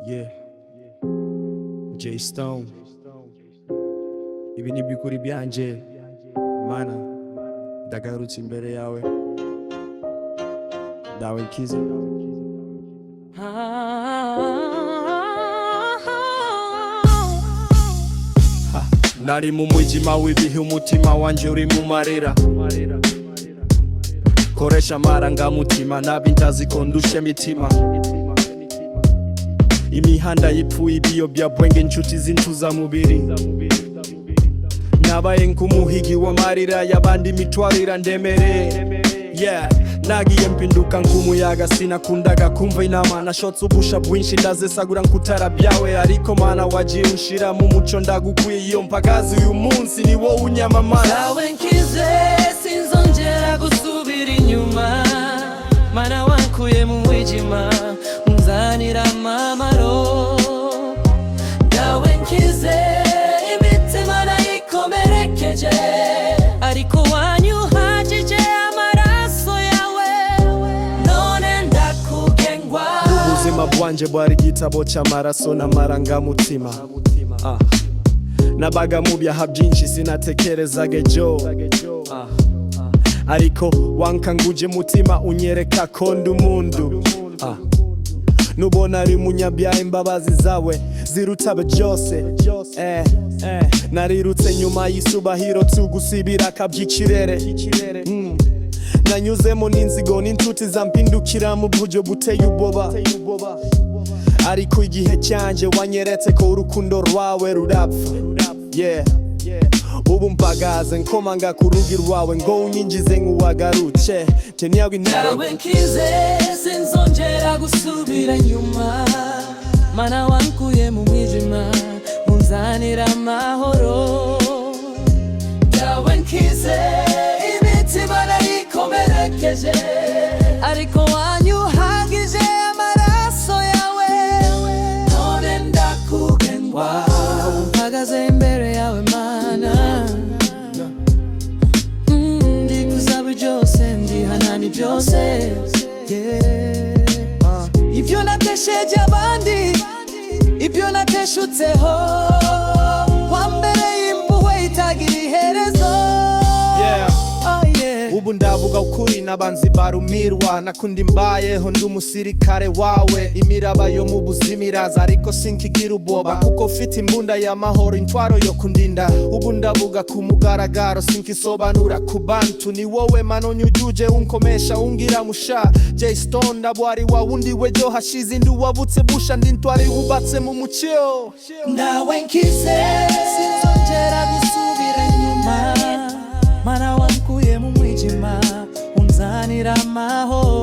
Yeah. J Stone. Ibi ni by'ukuri byanje. Mana, ndagarutse imbere yawe. Dawe nkize. Nari mu mwijima w'ibihe, umutima wanje uri mu marira. Koresha amarangamutima nabi, ntazi ko ndusha imitima. Imihanda yipfuye, ibiyobyabwenge, inshuti z'intuzamubiri. Nabaye nk'umuhigi w'amarira y'abandi, imitwarira ndemere. Yeah, nagiye mpinduka nk'umuyaga, sinakundaga kumva inama. Nashotse ubusha bwinshi, ndazesagura nkutara byawe, ariko Mana wagiye unshira mu muco. Ndagukwiye iyo mpagaze uyu munsi, ni wowe unyamamara. Dawe nkize, sinzongera gusubira inyuma. Mana, wankuye mu mwijima unzanira amamaro. Dawe nkize, imitima nayikomerekeje, ariko wanyuhagije amaraso yawe, none ndakugengwa. Ubuzima bwanje bwari igitabo cy'amaraso n'amarangamutima. Ah. Nabaga mu byaha byinshi, sinatekerezaga ejo. Ah. Ariko wankanguje mutima, unyereka ko ndi umuntu. Ah. Nubona ari munyabyaha, imbabazi zawe ziruta byose. Eh. Narirutse nyuma y'isubahiro tugusibira akabyikirere. Nanyuzemo n'inzigo n'inshuti zampindukira mu buryo buteye ubwoba, ariko igihe cyanje wanyeretse ko urukundo rwawe rurapfa. Yeah. Ubu mpagaze nkomanga ku rugi rwawe ngo unyinjize nk'uwagarutse. Dawe nkize, sinzongera gusubira inyuma. Mana, wankuye mu mwijima unzanira amahoro. Dawe nkize, imitima nayikomerekeje, ariko wanyuhagije amaraso yawe, none ndakugengwa. Mpagaze imbere yawe Mana, ndikusaba byose, ndihanani byose, yeah. Ibyo natesheje abandi, ibyo nateshutseho, wambereye impuhwe itagira iherezo. Yeah. Oh, yeah. Ubu ndavuga ukuri n'abanzi barumirwa, nakundi mbayeho, ndi umusirikare wawe. Imiraba yo mu buzima iraza, ariko sinkigira ubwoba, kuko mfite imbunda y'amahoro, intwaro yo kundinda. Ubu ndavuga ku mugaragaro, sinkisobanura ku bantu. Ni wowe Mana unyujuje, unkomesha, ungira musha. J Stone, ndabo ari wa wundi wejo hashize, ndi wavutse busha, ndi ntwari wubatse mu mucyo. Dawe nkize, sinzongera gusubira inyuma. Mana, wankuye mu mwijima unzanira amahoro.